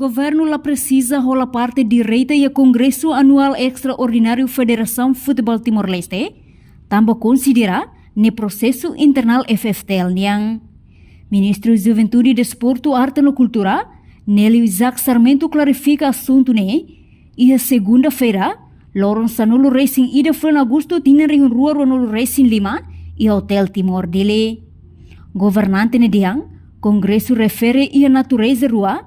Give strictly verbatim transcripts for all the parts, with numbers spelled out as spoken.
Governu la presiza hola parte direta iha Kongresu Anuál Estraordináriu Federasaun Futeból Timor-Leste, tanba konsidera ne'e prosesu internál F F T L nian. Ministru Juventude, Desportu, Arte no Kultura, Nélio Isaac Sarmento klarifika asuntu ne'e iha segunda-feira, loron sanulu resin ida fulan Agostu tinan rihun rua ruanulu resin lima, iha Hotel Timor Dili. Governante ne'e dehan, kongresu refere iha natureza rua,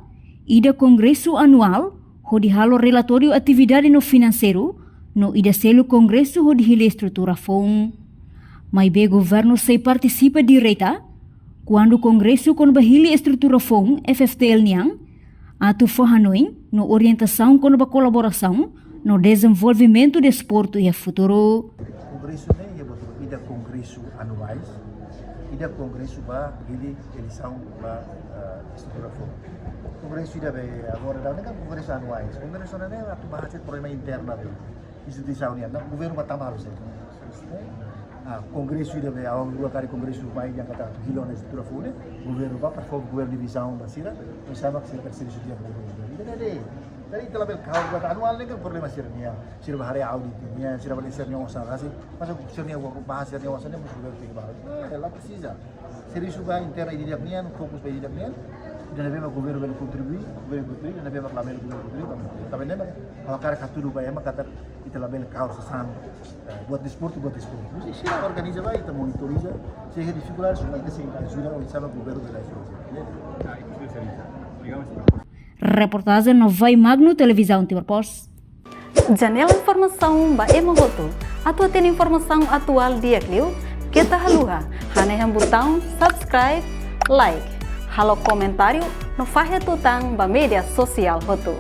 ida kongresu anuál, hodi halo relatóriu atividade no finanseiru, no ida seluk kongresu hodi hili estrutura foun. Maibé governu sei partisipa direta, kuandu kongresu kona-ba hili estrutura foun F F T L nian, atu fó hanoin no orientasaun kona-ba kolaborasaun no dezenvolvimentu desportu iha futuru. Kongresu ne'e, iha buat ida kongresu anuais, ida kongresu ba hili eleisaun ba, eh, estrutura foun. Kongresu ida be agora daudaun ne'e kan kongresu anuais. Kongresu ne'e atu bahas problema interna be instituisaun nian, no governu ba tama harus. Ah, kongresu ida be, awan rua kali kongresu mai yang kata hili ona estrutura foun ne'e, governu ba para fó governu divizaun ba sira, no sama sira kan servisu di'ak ba governu. Ida ne'e de'it. Jadi ita labele kaur buat anuál ne'e kan problema sira-nian, sira ba haree audit nian, sira ba sira-nia osan rasik, masa sira-nia ba sira-nia osan ne'e mós governu tenke ba. Eh, la presiza. Servisu ba interna ida-idak nian, fokus ba ida-idak nian. Ida ne'ebé mak governu bele kontribui, governu kontribui, ida ne'ebé mak labele governu kontribui, tanba ne'e mak ha'u hakarak hatudu ba ema katak ita labele kaur sasán, eh, buat desportu, buat desportu. Jadi sira organiza ba, ita monitoriza, se iha difikuldade sira, ita sei ajuda, oinsá mak governu bele ajuda. Reportajen Novai Magno, Televizaun Timor Post. Janela informasaun ba ema hotu. Atu hatene informasaun atuál di'ak liu, keta haluha hanehan butaun subscribe, like, halo komentáriu no fahe tutan ba média sosiál hotu.